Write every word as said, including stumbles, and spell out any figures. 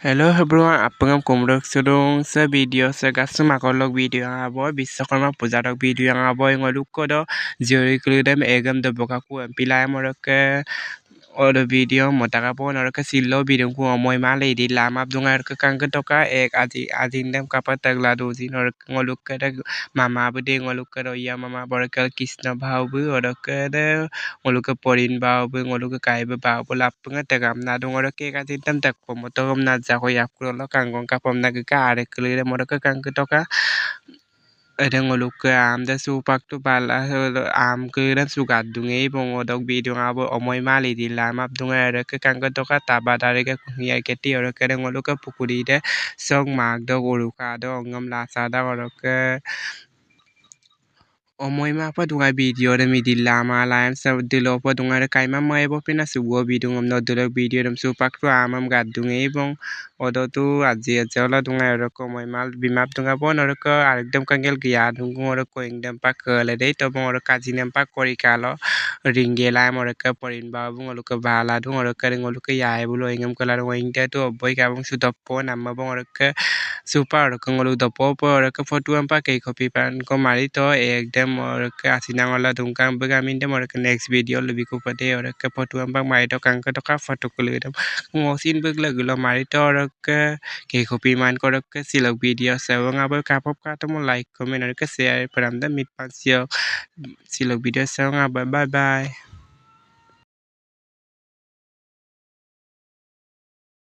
Hello everyone, apung am kumruk sudung se video se gasum akolok video abo Biswakarma puja dok video abo ngoluk kodo jori kludem egam do boka ku empilai moroke odo video motaka pon oroke silo video ku omoi mali di lamap dunga oroke kangke toka ek aji ajin dem kapa tagla dujin oroke ngoluk kede mama bede ngoluk kede iya mama boroke Krishna bau bu oroke de ngoluk ke porin bau bu ngoluk ke kai bu bau bu lap penge tegam nadung oroke kajin tem tek pomo togom na jako yap kuro lo kangkong kapom na ke ka are kele de moroke kangke toka. Ede ngoluk ke am de supak tu bala am ke dem sugat dung ei bong odok bidung abo omoi mali di lamap dung oroke kangke toka taba dare ke kuhiya keti oroke de ngoluk ke pukuri de song mak dok uruka do ongom lasa da oroke omoi ma pa dunga video dem idi lama laim sa dilo pa dunga re kaima mai bo pina sugo video ngam no dilo video dem supak tu amam gat dung ei bong odo tu aji aji ola dunga oro ko omoi mal bimap dunga bon oro ko arek dem kangel giya dung oro ko ing dem pa kele dei to bong oro kaji nem pa kori kalo ringge laim oro ko porin ba bong oro ko bala dung oro ko ring oro ko yai bulo ingam kala dung ing de tu oboi ka bong sudop po nama bong oro ko supa oro ko ngoluk dopo po oro ko fotu ampa kei kopi pan ko mari to ek dem oro ko asinang ola dungkang bega min dem oro ko next video lubi ko pade oro ko fotu ampa mari to kang ko toka fotu kulu dem ngosin beg lagu lo mari to oro ko kei kopi man ko oro ko silok video sewang abo kapop katomo like comment oro ko share param dem mit pan sio silok video sewang abo bye bye.